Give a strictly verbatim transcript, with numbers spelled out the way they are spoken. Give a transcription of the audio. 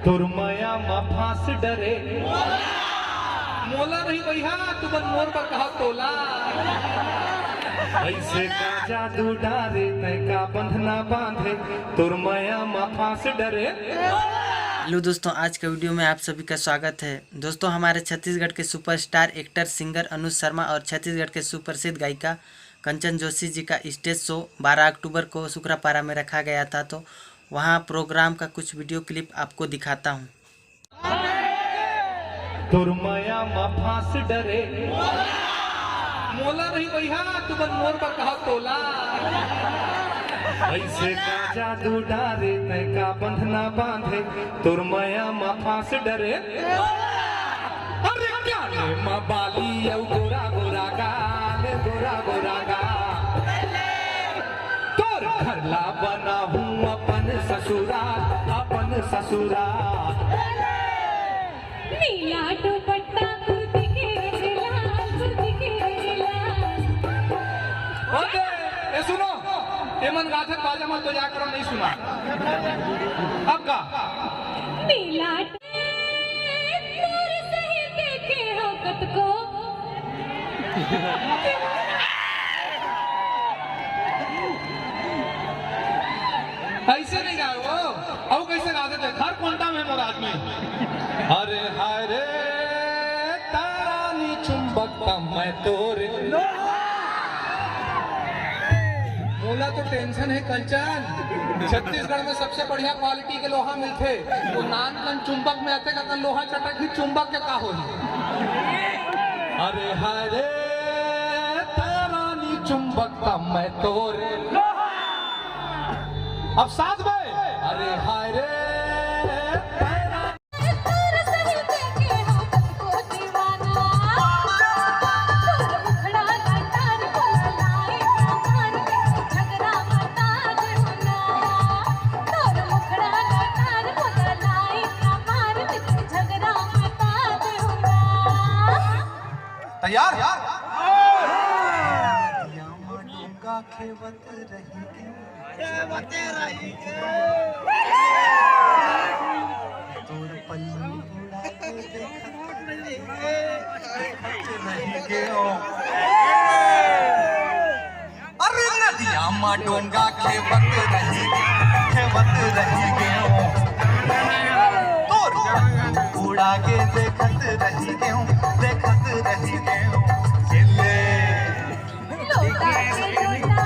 तोर मया म फांस डरे। मोला नहीं भैया, तू बन मोर बर कहा तोला। ऐसे का जादू डारे, तय का बंधना बांधे, तोर मया म फांस डरे। हेलो दोस्तों, आज के वीडियो में आप सभी का स्वागत है। दोस्तों, हमारे छत्तीसगढ़ के superstar actor singer Anuj Sharma और छत्तीसगढ़ के सुप्रसिद्ध गायिका कंचन जोशी जी का स्टेज शो बारह अक्टूबर को सुकरापारा में रखा गया था, तो वहाँ प्रोग्राम का कुछ वीडियो क्लिप आपको दिखाता हूँ। तोर मया म फांस डरे। मोला नहीं भैया, तू बन मोर बर कहा तोला। ऐसे का जादू डारे, तय का बंधना बांधे, तोर मया म फांस डरे। अरे क्या ने म बाली अउ गोरा गोरा गाल, गोरा गोरा गाल। तोर घर ला बना हूँ अपन ससुराल, अपन ससुराल। नीला दुपट्टा खुद के लाल, खुद के लाल। ओके, ए सुनो, ये मन गाथे बाजा मत बजा कर, नहीं सुना। अब का? नीला तोर सही देखे हो कतको। ऐसे नहीं गाए वो, अउ कैसे गाते थे, हर कोंटा में मोर आदमी। अरे हाय रे, तारा नी चुंबक त मैं तोरे। मोला तो टेंशन है कंचन, छत्तीसगढ़ में सबसे बढ़िया क्वालिटी के लोहा मिलथे, वो नान कन चुंबक में आते का लोहा चटक ही चुंबक के का होही। अरे हाय रे, तारा नी चुंबक त मैं तोरे। अब साथ में, अरे हाय रे, तारा तोर सही देखे हो कतको दीवाना। तोर मुखड़ा लटार बोला लाई हमार झगड़ा मता देना। तोर मुखड़ा लटार बोला लाई हमार झगड़ा मता देना। तैयार? अरे नदिया मा डोंगा खेवत रही, खेवत रही गेहूं। तोर उड़ा के देखत रही गेहूं, देखत रही गेहूं। खेले लोटा के लोटा